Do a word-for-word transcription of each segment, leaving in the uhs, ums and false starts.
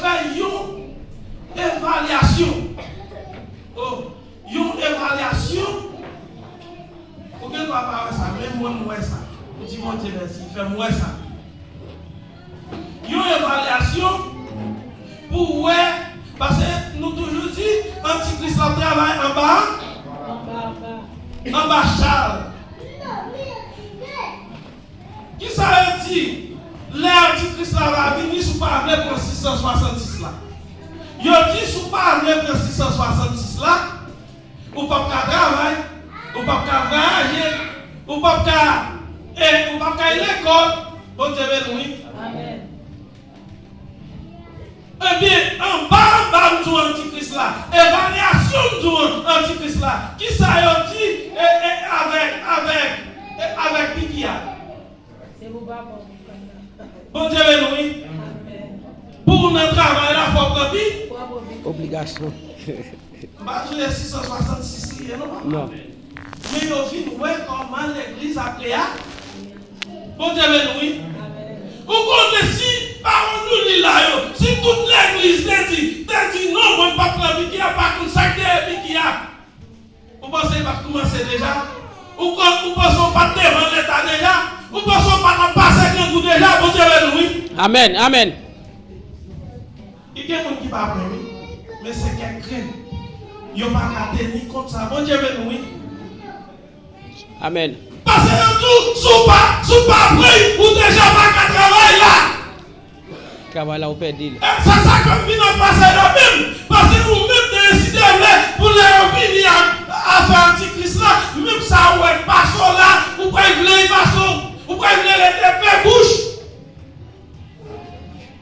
Fè yon evalyasyon. Oh, yon evalyasyon. Ou gen dwa pa wè sa, men mwen, m wè sa. M di Bondye mèsi, fè m wè sa. Yon evalyasyon pou wè, paske nou toujou di, antikris la ap travay anba, anba chal. Kisa yo di? Lè antikris la va vini, si w pa vle pran sis san swasannsis la. Yo di, si w pa vle pran sis san swasannsis la, ou p ap ka travay, ou p ap ka vwayaje, ou p ap ka, e, ou p ap ka al lekòl. Bondye beni w, wi. Amèn. Ebyen, anba, anba m di w antikris la, evalyasyon m di w antikris la, kisa yo di, e, e, avèk, avèk, e, avèk piki a? Se pou papa w pou fè sa. Bondye beni w, wi. Amèn. Pou w nan travay la, fò w pran pi. Fò w pran pi. Obligasyon. M pa di w se sis san swasannsis li ye, non. Non. Men yo vin wè kòman legliz ap reya. Bondye beni w, wi. Amèn. Ou konnen si pawòl nou li la yo, si tout legliz te di, te di, "Non, mwen m p ap pran piki a," pa konn sa k dèyè piki a. Ou panse l pa t koumanse deja? Ou, ou panse w pa t devan Leta deja? Ou panse w pa t ap pase grangou deja? Bondye beni w, wi. Amèn, amèn. Li gen moun ki pa kwè, wi. Men se kèk grenn. Yo pa ka teni kont sa. Bondye beni w, wi. Amèn. Paske yo di w, si w pa, si w pa pran, ou deja pa ka travay la. Travay la, ou pèdi l. E se sa k ap vin ak pastè yo menm. Paske ou menm te deside vle pou lè yo vini ak afè antikris la, menm sa ou wè k pase w la, ou pral vle l pase w, ou pral vle rete pen bouch.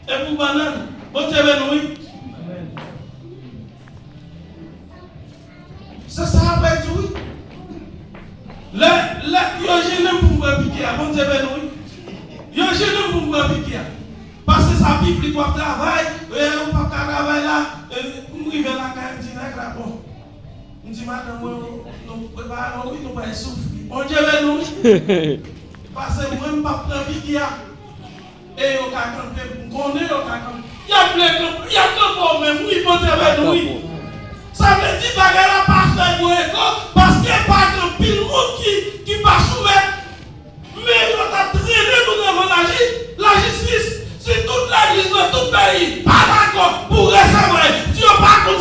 E pou bannann, Bondye beni w, wi. Se sa apre tou, wi. Lè, lè yo jennen m pou m pran piki a, Bondye beni w, wi. Yo jennen m pou m pran piki a. Paske sa piblik w ap travay, e, ou p ap ka travay la, e, m rive lakay, m di nèg la, bon. M di madanm mwen, nou prepare nou, wi, nou pral soufri. Bondye beni w, wi. Paske mwen, m p ap pran piki a. E yo ka kanpe, m konnen yo ka kanpe. Y ap vle kanpe, y ap kanpe w menm, wi, Bondye beni w, wi. Sa vle di bagay la pa fè gwo eko, paske pa gen anpil moun ki, ki pa soumèt. Men yo t ap trennen nou devan laji-, lajistis. Si tout legliz nan tout peyi pa dakò pou resevwa l, si yo pa konn